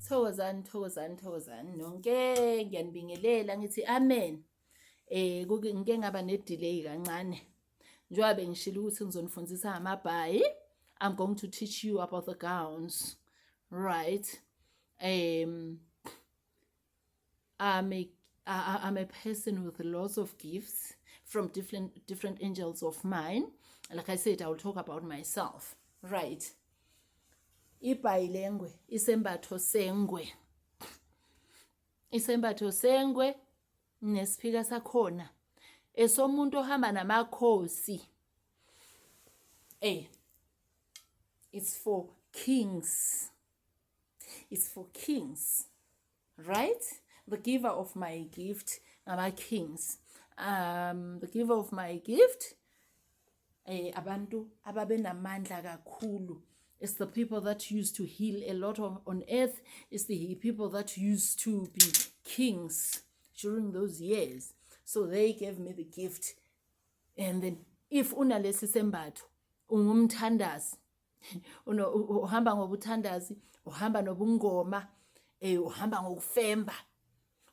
Thokozani, thokozani, thokozani nonke, ngiyanibingelela ngithi amen. Kuke ngike ngaba ne-delay kancane. Njengoba bengishilo ukuthi ngizonifundisa ngamabhayi, I'm going to teach you about the gowns, right? I'm a person with lots of gifts from different angels of mine. Like I said, I will talk about myself, right? Ibhayi lengwe, isembatho sengwe. Isembatho sengwe nesiphika sakhona esomuntu ohamba namakhosi. It's for kings. It's for kings, right? The giver of my gift, ngama kings. The giver of my gift, abantu ababenamandla kakhulu. It's the people that used to heal a lot of, on earth. It's the people that used to be kings during those years. So they gave me the gift. And then if unalesi sembatho, ungumthandazi. Uhamba ngobuthandazi, uhamba nobungoma, uhamba ngokufemba,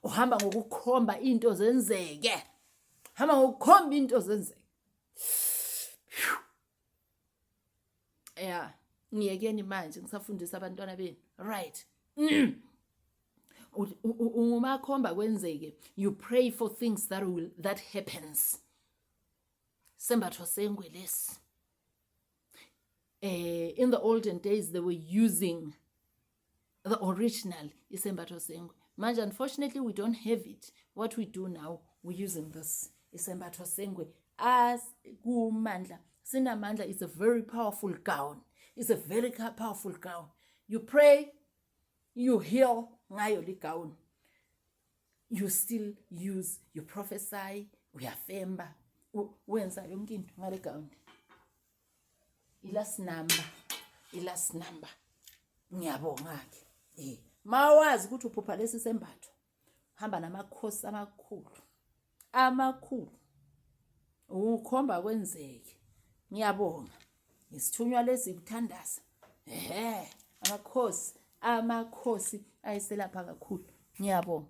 uhamba ngokukhomba into zenzeke. Hamba ngokukhomba into zenzeke. Yeah, ngiyekeni manje ngisafundisa abantwana benu. Right. Ungumakhomba kwenzeke. You pray for things that will that happens. Sembatho sengwe lesi. In the olden days they were using the original isembatho sengwe. Manje unfortunately we don't have it. What we do now, we're using this isembatho sengwe as kumandla. Sinamandla is a very powerful gown. It's a very powerful gown. You pray, you heal ngayo le gown. You still use, you prophesy, uyafemba, wenza yonke into ngale gown. I-last number, i-last number. Ngiyabonga ke. Mawazi ukuthi uphupha lesi sembatho. Hamba namakhosi amakhulu. Amakhulu. Ukhomba kwenzeke. Ngiyabonga. Isithunywa lesi kuthandaza. Ehhe, amakhosi, amakhosi ayiselapha kakhulu. Ngiyabonga.